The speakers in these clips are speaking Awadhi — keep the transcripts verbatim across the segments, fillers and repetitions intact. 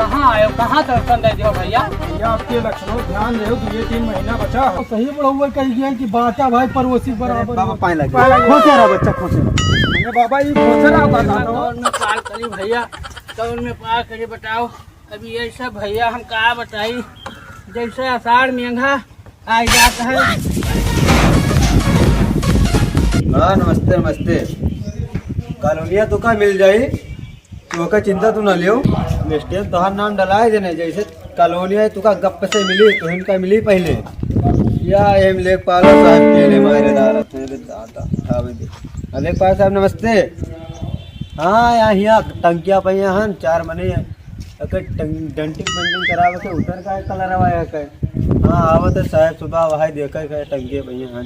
कहाँ आयो, कहाँ दर्शन दे दियो भैया? भैया, आपके लक्षणों ध्यान रहो, दो ये तीन महीना बचा है। सही बुढ़उआ कही गया कि बाटा भाई पड़ोसी बराबर बाबा हो। पाए लगे। पाए लगे। खुश रहा बच्चा, खुश रहा। अरे बाबा, ये खुश रहा, बता दो। कौन में पार करी भैया, कौन में पार करी बताओ। अभी ये सब भैया हम का बताई, जैसे आषाढ़ मेघा आ जात है। हाँ, नमस्ते, नमस्ते। कॉलोनिया तो का मिल जाई, तो का चिंता तू ना लियो। मिस्टर तोहार नाम डलाए देने, जैसे कॉलोनिया है, तू का गप से मिली, तो इनका मिली पहले। या एम लेखपाल साहब के लिए मारे दारा, तेरे दादा, हाँ भाई। लेखपाल साहब नमस्ते। हाँ, यहाँ, यहाँ टंकिया पे यहाँ हन, चार मने अगर टंग-, डंटिंग पेंटिंग करावे के उधर का कलर हवा है के? हाँ, आवत है साहब, सुबह वहाई देखे के टंगे भैया हैं।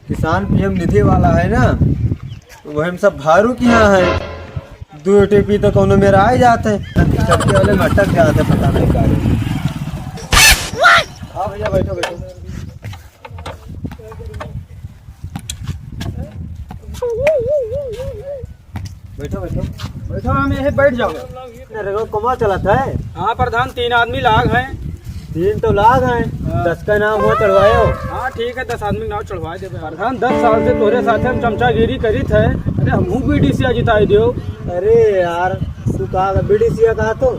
किसान पीएम निधि वाला है ना, तो वही में सब भारू की यहाँ है। दो टीपी तो कोनो मेरा आ ही जात है, चक्के वाले में अटक जात है, पता नहीं का है। हाँ भैया, बैठो, बैठो। बैठो, बैठो। बैठो, हम यहीं बैठ जाओ। अरे, वो कमा चलत है? हाँ प्रधान, तीन आदमी लाग हैं। तीन तो लाग हैं। हाँ। दस का नाम हो चढ़वायो। हाँ ठीक है, दस आदमी का नाम चढ़वा देबे। प्रधान, दस साल से तोरे साथे हम चमचागिरी करित है। अरे, हमहू बीडीसी जिताई दियो। अरे यार, तू कहा बीडीसी कहा तो?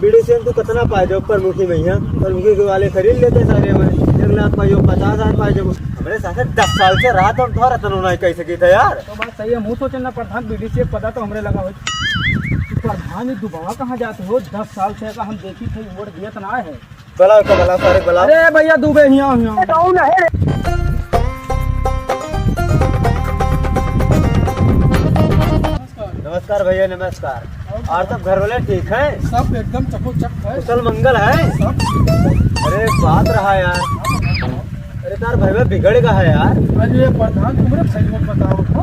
बीडीसी में तू कितना पाए जाओ प्रमुखी में यहाँ? प्रमुखी के वाले खरीद लेते सारे में, एक लाख पाए जाओ, पचास हजार पाए जाओ। हमरे साथे दस साल से रहा तो हम तोहरा तनो नहीं कह सकी था यार। तो बात सही है, मुँह सोचे ना प्रधान, बीडीसी पता तो हमरे लगा हो। प्रधान, ये दुबवा कहाँ जाते हो? दस साल से का हम देखी थे, वोट दिया तो ना है। बुलाओ तो बुलाओ, सारे बुलाओ। अरे भैया, दुबे हियाँ, हियाँ। नमस्कार भैया, नमस्कार। और सब घर वाले ठीक हैं? सब एकदम चकोचक है। कुशल मंगल है? सब। अरे, बात रहा यार। अरे, तार भैया बिगड़ गा है यार। अरे प्रधान, तुमरे सही में बताओ तो,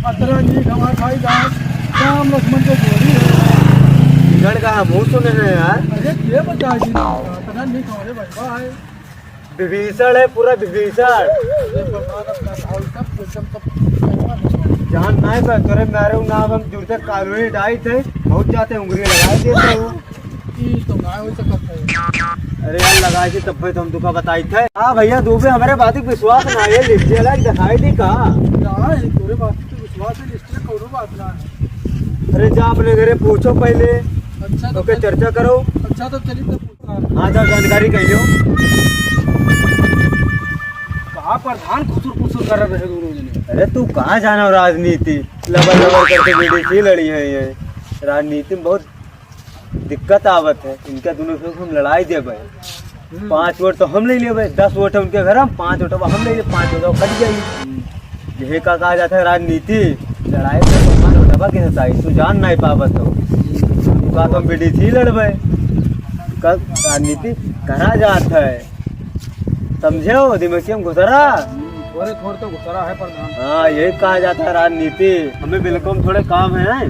अतरा नीक हमार भाई राम, राम लक्ष्मण के जोड़ी है। बिगड़ गा है, मुँह सुने हैं यार। अरे, के बताई जी, अतरा नीक हमारे भैया है। विभीषण है, पूरा विभीषण। जान नाहीं बा, तोरे मारे उ नाम हम जुड़ते कानूनी डाइट है, बहुत जाते उंगली लगाए देते हो। ई तो ना हो सकत है। अरे यार, लगाए थे तब पे तो हम तुका बताई थे। हाँ भैया, दुबे हमरे बात पे विश्वास ना है, लिख दिया लाइक दिखाई दी का? ना है, तोरे बात पे विश्वास है, लिख दिया, कोनो बात ना है। अरे जा अपने घरे पूछो पहले, अच्छा तो ओके चर्चा करो। अच्छा तो चलिए तो हाँ, जाओ, जानकारी कह लो। कहाँ प्रधान खुसुर फुसुर कर रहे दोनों जने? अरे, तू कहाँ जाना हो राजनीति? लबर लबर करके बीडीसी लड़ी है ये। राजनीति में बहुत दिक्कत आवत है। इनका दोनों से हम लड़ाई देबे। हम्म। पाँच वोट तो हम ले लेबे, दस वोट है उनके घर, हम पाँच वोट हम ले लेबे, पाँच वोट कट जाई। यही का कहा जाता है राजनीति, लड़ाई तो भगवान उठबा के होता है, तू जान नहीं पावत हो। तू का तो हम बीडीसी लड़बे, का राजनीति करा जात है, समझे हो? दिमाग से हम घुसरा। थोड़े थोड़े तो घुसरा है प्रधान। हाँ, यही कहा जाता है राजनीति। हमें बिल्कुल थोड़े काम है,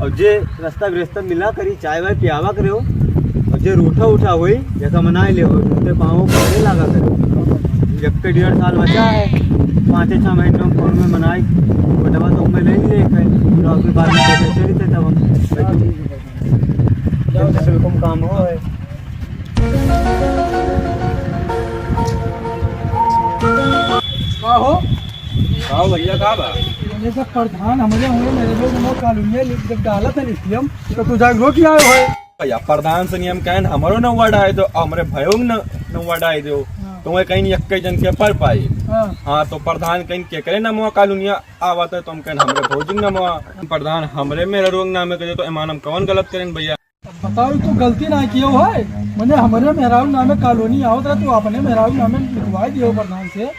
और जे रास्ता बिरस्ता मिला करी, चाय वाय पियावा करे हो, और जे रूठा उठा होई, जेका मनाई ले हो, रूठे पाँव पकड़े लागा करे। जब के डेढ़ साल बचा है, पाँचे छह महीने में फोन में मनाई, वोटवा तो हमें ले ही लेके, तो आपके बाद में कैसे चली थे तब हम। जब से बिल्कुल काम हो है। का हो? का हो भैया, का बा? ये सब प्रधान हमरे हुए, मेरे लोग नमो कॉलोनिया लिख, जब डालत है लिथियम, तो तू जाके रोक आयो है। भैया, प्रधान से नियम कहन, हमरो नौवा डाय दो, हमरे भयो न, नौवा डाय दो। हाँ। तो वह कहीं एक जन के पर पाई। हाँ। हाँ, तो प्रधान कहीं के करे नमो कॉलोनिया आवत है, तो हम कहन, हमरे भौजी नमो। प्रधान हमरे मेरे रोग नामे करे, तो ईमान हम कौन गलत करें भैया? अब बताओ, ई तो गलती ना कियो है, मने हमरे मेहरारू नामे कॉलोनी आवत रहे, तू अपने मेहरारू नामे लिखवाई दियो प्रधान से,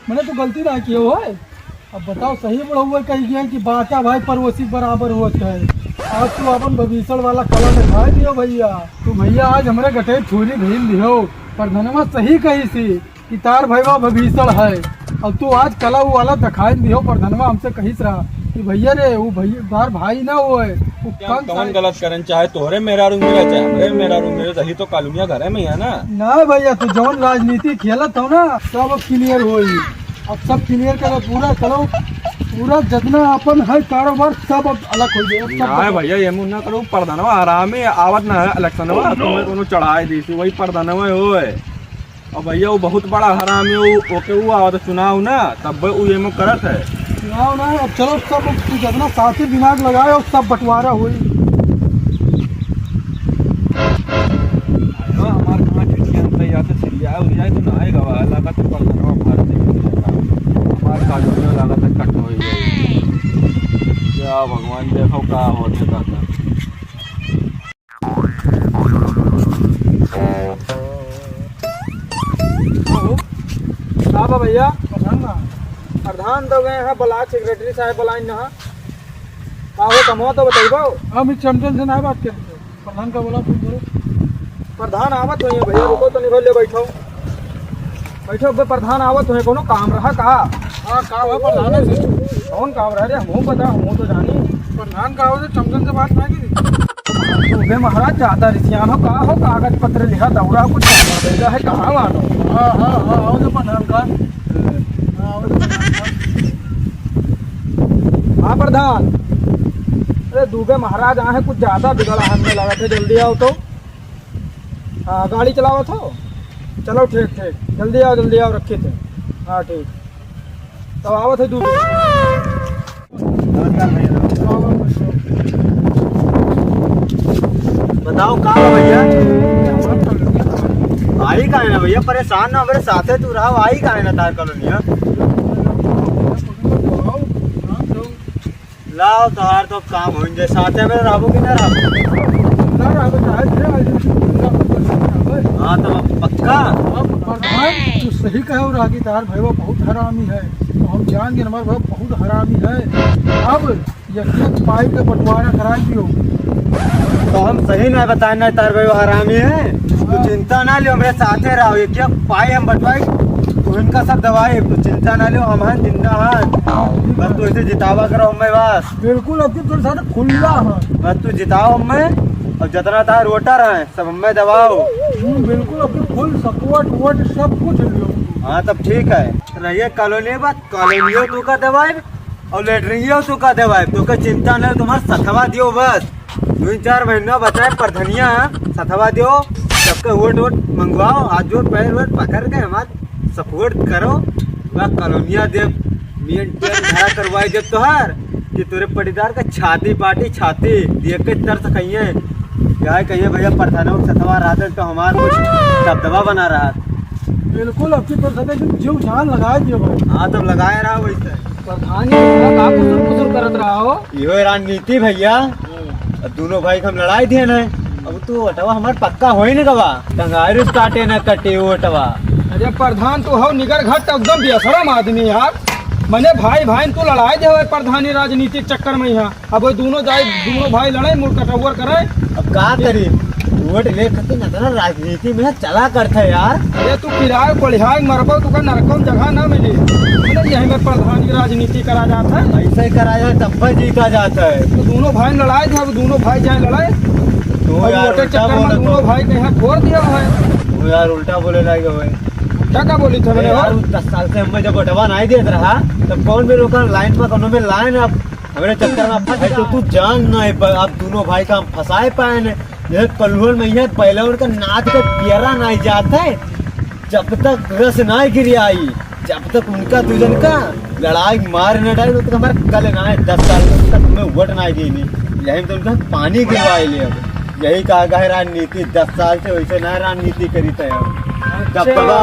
मने तू गलती ना कियो है। अब बताओ, सही बुढ़उआ कही गया कि बाटा भाई पड़ोसी बराबर होत है। आज तू अपन भविष्य वाला कला दिखाई दियो भैया। तू भैया आज हमरे गटे छुरी भीन दियो, प्रधनवा सही कही सी। कि तार भैया भविष्य है, और तू आज कला उ वाला दिखाई दियो, प्रधनवा हमसे कहित रहा कि भैया रे, वो भैया तार भाई ना होए, वो क्या कौन कौन सा गलत करन, चाहे तोहरे मेहरारू मिले, चाहे हमरे मेहरारू मिले, रही तो कॉलोनिया घरे में ही है ना। ना भैया, तू जौन राजनीति खेलत हो ना, सब अब क्लियर होई। अब सब clear करो, पूरा करो, पूरा जितना अपन है कारोबार सब अब अलग हो गया, सब ना है बंद। भैया, ये मुँह ना करो, प्रधानवा हरामी आवत ना है election में, तुम्हें कोनो चढ़ाई दी थी, वही प्रधानवा होए। और भैया, वो बहुत बड़ा हरामी, वो, ओके, वो आवत चुनाव ना, तब वो ये मुँह करत है। चुनाव ना है, अब चलो सब जितना साथी दिमाग लगाए और सब बंटवारा हुई। अरे हमार कहाँ चिट्ठी अंत या तो छिड़िया उड़िया तो ना आएगा, वाला का तो प्रधानवा फाड़ दे। हमार काजू में लाला तक कट हो गई। क्या भगवान, देखो का होते दादा। का बा भैया? प्रधान बा। प्रधान तो गए हैं, block secretary साहब बुलाइन ना। का हो, कमवा तो बताइबो। हम इस चमचन से ना बात करेंगे। प्रधान का बोला, फोन करो। प्रधान आवत होइहैं भैया, रुको तो निकल ले, बैठो। बैठो, अबे प्रधान आवत होइहैं, कोनो काम रहा का? हाँ, काम है प्रधान से। कौन काम रहा रे? हमहू बता, हमहू तो जानी। प्रधान का हो, चमचन से बात ना की। अबे महाराज, ज्यादा रिसियान हो का हो, कागज पत्र लिहा दौरा कुछ करना है, कहाँ मानो? हाँ, हाँ, हाँ, आओ तो प्रधान का। हाँ, आओ तो प्रधान का। हाँ प्रधान, अरे दुबे महाराज आए हैं, कुछ ज्यादा बिगड़ा है, हमें लगा था, जल्दी आओ तो। हाँ, गाड़ी चलावत हो? चलो ठीक, ठीक, जल्दी आओ, जल्दी आओ, रखित है। हाँ, ठीक। तब आवत है दुबे। नमस्कार भैया। बताओ का हो भैया? आई काहे ना भैया, परेशान ना, हमरे साथे तू रहा, आई काहे ना तार कॉलोनिया। लाओ, तोहार तो काम हो जाए, साथे में रहबो कि ना रहबो? ना रहबो, चाहे जे आ जाए, पूरा पक्का से रहबो। हाँ, तो अब पक्का? अब प्रधान, तू सही कहे हो, रागी तोहार भैया बहुत हरामी है, तो हम जान गए हमार भैया बहुत हरामी है। अब एक एक पाई के बंटवारा करा दियो। तो हम सही ना बताए ना, तार भैया हरामी है, तो हाँ। चिंता ना लियो, हमरे साथे रहो, एक एक पाई हम बंटवाए, तो इनका सब दवाई, तो चिंता ना लियो, हम हैं जिंदा हैं, बस तू ऐसे जितावा करो हमें बस। बिल्कुल, अब की तोरे साथ खुल्ला है। बस तू जिताओ हमें, और जितना तार वोटर है, सब हमें दबाओ। हम्म, बिल्कुल, अब की full support वोट सब कुछ लियो। हाँ, तब ठीक है। रहिए कॉलोनी बात, कॉलोनियो तू का दबाए और लेटरिंगियो तू का दबाए, तो का चिंता नहीं, तुम्हार सथवा दियो बस। दो चार महीना बचाए परधनिया, सथवा दियो, सबके वोट वोट मंगवाओ, हाथ जोड़ पैर वोट पकड़ के हमार support करो, वह कॉलोनिया देव, मेन टेन भरा करवाई देव तोहार, कि तोरे पटीदार का छाती पाटी छाती, देख के तरस खइये, क्या कहिए भैया, प्रधानों के सथवा रहते तो हमार कुछ दबदबा बना रहा। बिल्कुल, अब की तोर साथे एकदम जीव जान लगा दियो भाई। हाँ, तब लगाए रहा वैसे। प्रधान जी, इतना का कुसुर कुसुर करत रहा हो? इहो राजनीति भैया। अब दोनों भाई के हम लड़ाई दिए ना, अब तू वोटवा हमार पक्का होई न गवा, टंगारी काटे न कटे वोटवा। अरे प्रधान, तू हो निगर घट, एकदम बेशरम आदमी यार। मने भाई भाई तू लड़ाई दे हो प्रधानी राजनीतिक चक्कर में यहाँ। अब वो दोनों जाए, दोनों भाई लड़े, मुड़ कटौवर करे। अब का करी, वोट ले खातिर ना, ना राजनीति में चला करते यार। अरे तू किराए कोलिहाए मरबो, तुका नरकम जगह ना मिली। अरे यही में प्रधान की राजनीति करा जाता है। ऐसे ही करा जाए तब पर जीता जाता है। तो दोनों भाई लड़ाए थे, अब दोनों भाई जाए लड़ाए। तो अब यार वोट के उल्टा चक्कर में बोलत दोनों हो। भाई के यहाँ फोड़ दिया हुआ है। वो यार उल्टा बोले लागे भाई। उल्टा का बोली थे अरे मैंने यार, और? वो दस साल से हमें जब वोटवा नहीं देत रहा, तब कौन भी लोग लाइन में, कोनो में लाइन अब हमरे चक्कर में फंस अरे तो गया। तू जान ना है, पर आप दोनों भाई का हम फंसाए पाए ने। ये कलुअन में यहाँ पहले उनका नाद का पियरा नहीं जाता है, जब तक रस ना गिर आई, जब तक उनका तुझन का लड़ाई मार न डाले, तब तक हमारे कल ना है, दस साल तक तुम्हें वोट ना देनी, यही में तो उनका पानी गिरवाए ले अब। यही कहा गया है राजनीति, दस साल से वैसे ना राजनीति करी थे हम। अच्छा, दबदबा।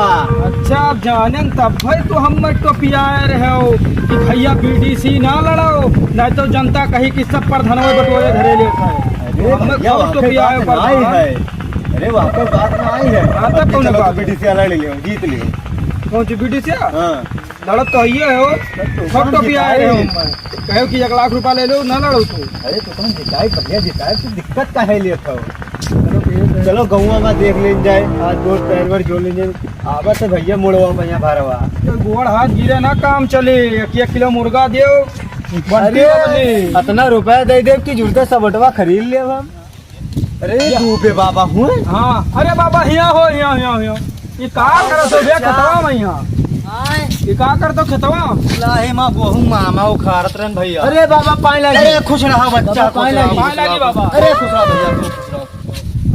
अच्छा, अब जाने न तब भाई तो हम में टोपियाए रहे हो कि भैया बीडीसी ना लड़ाओ, नहीं तो जनता कही कि सब प्रधानवे बटोरे धरे लेता है। अरे हम में भैया, कौन वाकई टोपियाए बात ना आई प्रधान? है। अरे वाकई बात ना आई है। हाँ, तब अब कौन चलो बात? बीडीसी लड़ लियो, जीत लियो। कौन सी बीडीसी? हाँ। लड़त तो ये हो, तो सब तो कौन भी आए रहे हो। जिताए? कहो कि एक लाख रुपया ले लो, ना लड़ो तो। अरे तो कौन जिताए, बढ़िया जिताए, तो दिक्कत का है लेत हो? चलो ठीक है। चलो गौवा में देख लेन जाए, आज गोड़ पैर वर जोड़ लेन जाए। आवा तो भैया मुड़वा भैया भरवा। तो गोड़ हाथ गिरे ना काम चले, एक एक किलो मुर्गा देव, बंटी अरे, बबली। इतना रुपया दे देव कि जुड़ते सबटवा खरीद लेव हम। अरे, या। तू बे बाबा हुए? हाँ, अरे बाबा, हिया हो, हिया, हिया, हिया। ये का करत हो बे, अच्छा। खतवा में हिया? आए। ये का करत हो खेतवा? लाही मा गोहूँ मामा उखाड़त रहन भइया। अरे बाबा, पाँय लागी। अरे खुश रहा बच्चा, बाबा, पाँय लागी। पाँय लागी बाबा। अरे खुश रहा भइया, खुश रहा।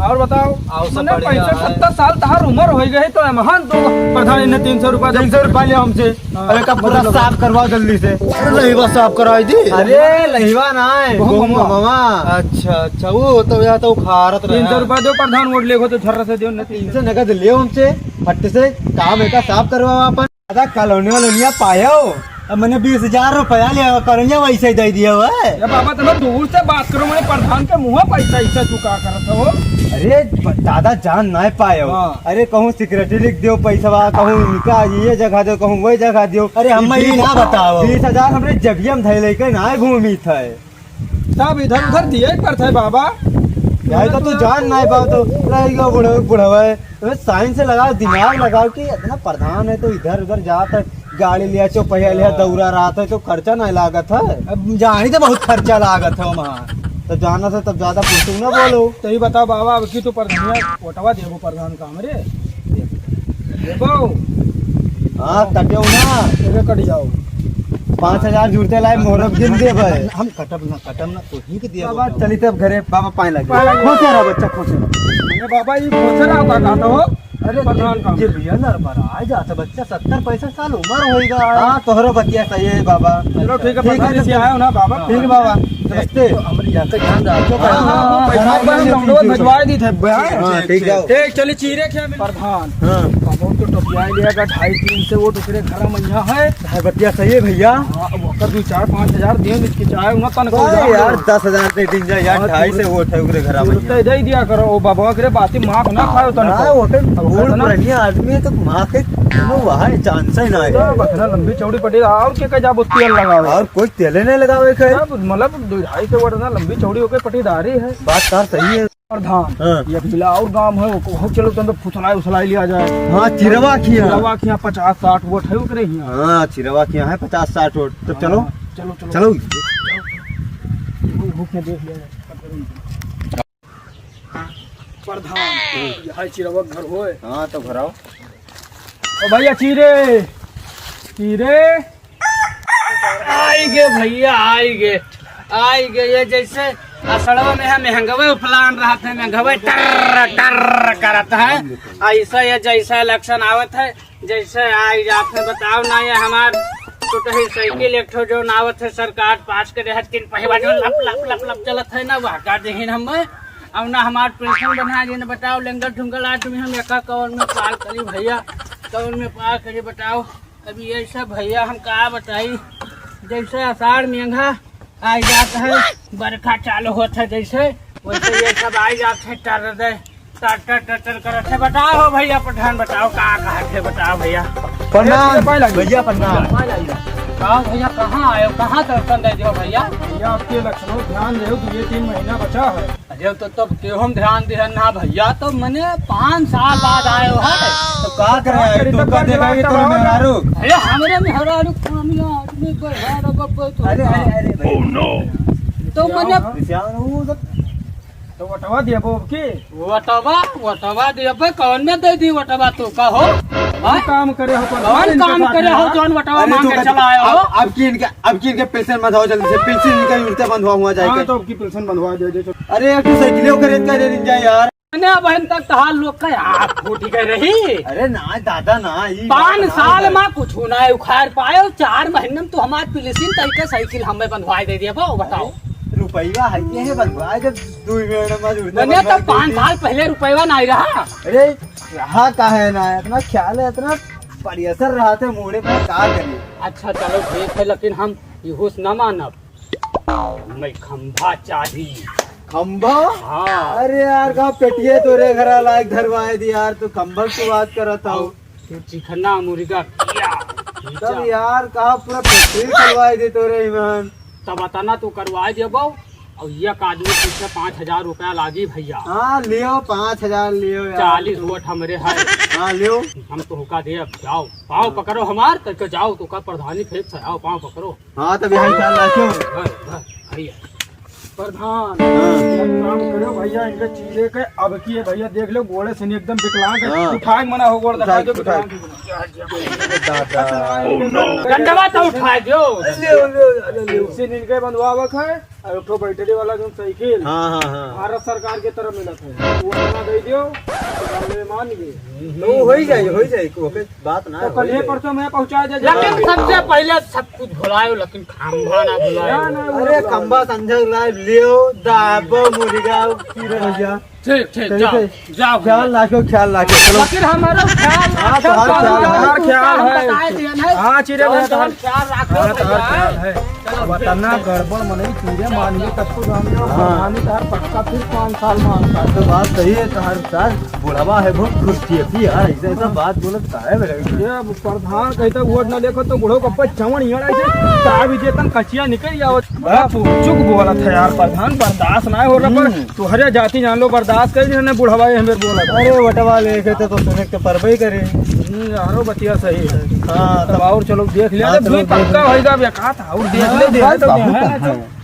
और बताओ, और सब मने बढ़िया है। पैंसठ सत्तर साल तहार उमर होइ गए तो एमहन तो प्रधान इन्हें तीन सौ रुपया दे। तीन सौ रुपया ले हमसे। हाँ। अरे का पूरा साफ करवाओ जल्दी से। अरे लहिवा साफ कराई दी। अरे लहिवा ना है, गोहूँ गोहूँ मामा। मामा। अच्छा, अच्छा, वो तो या तो उखाड़त रहे। तीन सौ रुपया दो प्रधान, वोट लेगो तो झर्रा से दो, नहीं तीन सौ नगद लियो हमसे, फट से काम है का साफ करवाओ अपन। दादा, कॉलोनी वॉलोनिया पायो? अब मने बीस हजार रुपया ले, कॉलोनिया वैसे ही दे दिया हुआ है। ए बाबा, तुम दूर से बात करो, मने प्रधान के मुँह पैसा ऐसा चुका करत हो। अरे ब-, दादा, जान ना पायो। हाँ। अरे कहूँ सिक्योरिटी लिख दियो पैसवा, कहूँ इनका ये जगह दियो, कहूँ वही जगह दियो। अरे हम ये ना बताओ। बीस हजार हमरे जबिया में धैले के ना घूमी थे। तब इधर उधर दिए पड़त है बाबा। यार, तो तू जान ना पाओ तो रह गया बुढ़वे, बुढ़वे। अबे साइंस लगाओ, दिमाग लगाओ कि इतना प्रधान है तो इधर उधर जात है, गाड़ी लिया, चौपहिया लिया, हाँ। दौरा रहत है तो खर्चा नहीं लागत है। अब जानी तो बहुत खर्चा लागत है वहाँ। तो जाना से तब ज्यादा कुछ ना बोलो। तो ये बताओ बाबा, अब की तो प्रधानिया वोटवा देबो प्रधान का हमरे? देबो? हाँ, कटियो ना। एबे कट जाओ। पाँच हजार जुड़ते लाए, मोहरब दिन देबे। हम कटब ना, कटब ना, तो ही के दिया बाबा, बताओ। चली तब घरे, बाबा पाँय लागी। पाँय लागी। खुश रहा बच्चा, खुश रहा। अरे बाबा, ये खुश रहा का कहता हो? अरे प्रधान का। ये भैया लड़बड़ा जात है बच्चा, सत्तर पैंसठ साल उमर होइगा। हाँ, तोहरो बतिया सही है बाबा। चलो ठीक है, ठीक है, प्रधान जी से आए हो ना बाबा। ठीक है बाबा, नमस्ते। तो हमरी जाकर ध्यान रखो। हाँ, हाँ, हाँ, हाँ, पैसा हाँ, हाँ, लौंडवा भिजवाए दी थे, हाँ। हाँ, ठीक है। ठीक, चलिए चीरे के प्रधान। हाँ। बाबा तो टपिया लिया का ढाई तीन से वो दूसरे घर में यहाँ है। है बतिया सही है भैया। हाँ, अब ओकर दो चार पाँच हजार दे, इसके चाहे उन्हें तनख्वाह अरे उधार यार, दो। दस हजार दे दिन जा यार, हाँ, ढाई तू से वो उठे ओकरे घर में। तू तो दे ही दिया करो, ओ बाबा के रे बाती माफ ना खाओ तनख्वाह। हाँ, वो तो अब बूढ़ उतना पुरानी आदमी है तो माफ है, वो वहाँ चांस ही ना है। तो बखना लंबी चौड़ी पटी और के का जाबो तेल लगावे। और कोई तेले नहीं लगावे के। सब मतलब दो ढाई से वोट ना लंबी चौड़ी होके पटीदारी है। बात तो सही है। प्रधान, हाँ। ये अकेला और गांव है, वो, वो चलो, तुम फुसलाई उसलाई लिया जाए। हाँ, चिरवा खिया। चिरवा खिया पचास साठ वोट है ओकरे हिया। हाँ, चिरवा खिया है पचास साठ वोट। तो हाँ, चलो। चलो, चलो। चलो। भूख में देख लिया जाए। प्रधान, यहाँ चिरवा घर होए। हाँ, तो घर आओ। ओ भैया, चीरे, चीरे। आई गे भैया, आई गे, आई गे। ये जैसे असड़वा में है, मेहंगवे उफलान रहत है, मेहंगवे टर्र टर्र करत है। ऐसा ये जैसे इलेक्शन आवत है, जैसे आई जात है, बताओ ना, ये हमार टुटही साइकिल एक ठो जौन आवत है, सरकार पास करे है, तीन पहिया जो लप लप लप लप चलत है ना, वह का देहिन हम। और ना हमार पेंशन बना देन, बताओ, लेंगल ठुंगल आदमी हम, एका कौन में पार करी भैया, कौन में पार करी बताओ। अब ये सब भैया हम का बताई, जैसे आषाढ़ मेघा आ जात है, बरखा चालू होत है जैसे, वैसे ये सब आ जात है, टर दे, टर टर टर टर करत है। बताओ हो भैया प्रधान, बताओ का कहत है, बताओ भैया। प्रणाम। पाँय लागी। भैया प्रणाम। पाँय लागी। का भैया, कहाँ आए हो, कहाँ दर्शन दे दियो भैया? भैया आपके लक्षणों ध्यान दे, दो ये तीन महीना बचा है। अरे तो तब क्यों हम ध्यान दिहन ना भैया, तो मने पाँच साल बाद आए हो है। तो का करे, का करी, तू तब का का देखाई दिमाग तोर खराब है। मेहरारू? अरे हमरे मेहरारू खामिया आदमी बढ़ा रहा बब्बे तो। अरे, अरे, अरे भाई। Oh no। तो मने रिसियान हो तो। तो वटवा दिया बो की? वटवा, वटवा दिया बे, कौन में दे दी वटवा तू का हो? हाँ? काम करे हो पर कौन काम करे हो, जौन वटवा अरे मांग तू के का चला आए हो? अब, अब की इनके, अब की इनके पेंशन मत हो जल्दी से, पेंशन इनका उल्टा बंधवा हुआ जाएगा। हाँ, तो अब की पेंशन बंधवा दे, दे, चल। अरे, एक ठो साइकिल खरीद कर दे दीजिए यार। मने बहन तक तहार लोग का यार फूटी गए रही। अरे ना दादा ना, ई पाँच बात ना साल है। मा कुछ ना है उखाड़ पाए, और चार महीने में तू हमार पिलिसिन तरीके साइकिल हमें बंधवाए दे दिया, बताओ। अरे, रुपया है, ये है बंधवाए, जब दो महीने में उल्टा मने बंधवाए तो दे पाँच दी। साल पहले रुपया ना रहा। अरे, रहा का है ना, इतना ख्याल है, इतना बढ़िया सर रहा थे, मोड़े पर का करिए। अच्छा, चलो ठीक है, लेकिन हम इहोस ना मानब। मैं खंभा चाही। खंभा? हाँ। अरे यार, का पेटिये तोरे घरा लायक धरवाए दी यार, तू खंभा की बात करत हो। और तू चिकना मुर्गा किया? तब यार, का पूरा पेटी खलवाए दी तोरे ईमान। तब अतना तो करवाए देबो, और एक आदमी पीछे पाँच हजार रुपया लागी भैया। हाँ, लियो, पाँच हजार लियो यार। चालीस वोट हमरे है। हाँ, लियो। हम तो होका दे, अब जाओ, पाँव पकड़ो हमार, तब के जाओ, तो का प्रधानी फेंक से आओ, पाँव पकड़ो। हाँ, तब यहाँ ख्याल रखियो। हाँ, हाँ, भैया। प्रधान, हाँ। एक काम करो भइया, इनके चीजे के अब की है भइया, देख लो गोड़े से नहीं एकदम विकलांग है। हाँ। उठाए मना हो गोड़ उठाए, दिखा दो उठाए। विकलांग है। दादा। डंडवा तो उठाए दो। ले, ले, ले, ले। इनके बंधवावक है। और एक ठो बैटरी वाला जो साइकिल हाँ, हाँ, हाँ। भारत सरकार के तरफ मिलत है, वो अपना दे दियो, तो मान गए। तो वो हो ही जाए, हो ही जाए, ओके, बात ना तो हो कल ही ये जाए। परसों में पहुंचा दे। लेकिन सबसे पहले सब कुछ भुलायो, लेकिन खंभा ना भुलायो। ना, ना, वो अरे भुलायो। खंभा संझा लाइव लियो, दाबो मुर्गा, फिर भैया। ठीक, ठीक, चलो, जाओ, ठीक। जाओ। ख्याल रखो, ख्याल रखो, चलो। लेकिन हमारा ख्याल हाँ, रखो, तुम्हारा ख्याल है। तुम्हारा ख्याल है। बताए दिया नहीं। हाँ, चिड़े भैया, तुम्हारा ख्याल रखो हाँ, तुम्हारा भैया। ख्याल है। चलो, अब ठीक। इतना गड़बड़ मनई, चिड़े मान ली, कच्चू जान लो, हाँ। प्रधानी तार पक्का फिर पाँच साल में आता। तो बात सही है, तुम्हारे साथ बुढ़वा है, बहुत खुश थी अभी यार, ऐसे ऐसा बात बोलत काहे में रही? ये अब प्रधान कहता वोट ना देखो तो बुढ़ो कप्पा चवण यहाँ ऐसे, का भी जेतन कचिया निकल जाओ। बड़ा फुचुक बोलत है यार प्रधान, बर्दाश्त ना हो रहा, पर हम्म। तोहरे जाति जान लो, बर्दाश्त कर लेने बुढ़वा ये हमें बोला था। अरे वटवा लेके तो, तो सुने के परबे ही करे। हम्म, यारो बतिया सही है। हाँ, तब तब और चलो देख लिया, हाँ, तो चलो भी पक्का देख होएगा, अब एक हाथ और देख हाँ, ले, देख बस तो बाबू देख है ना, कहाँ तो है?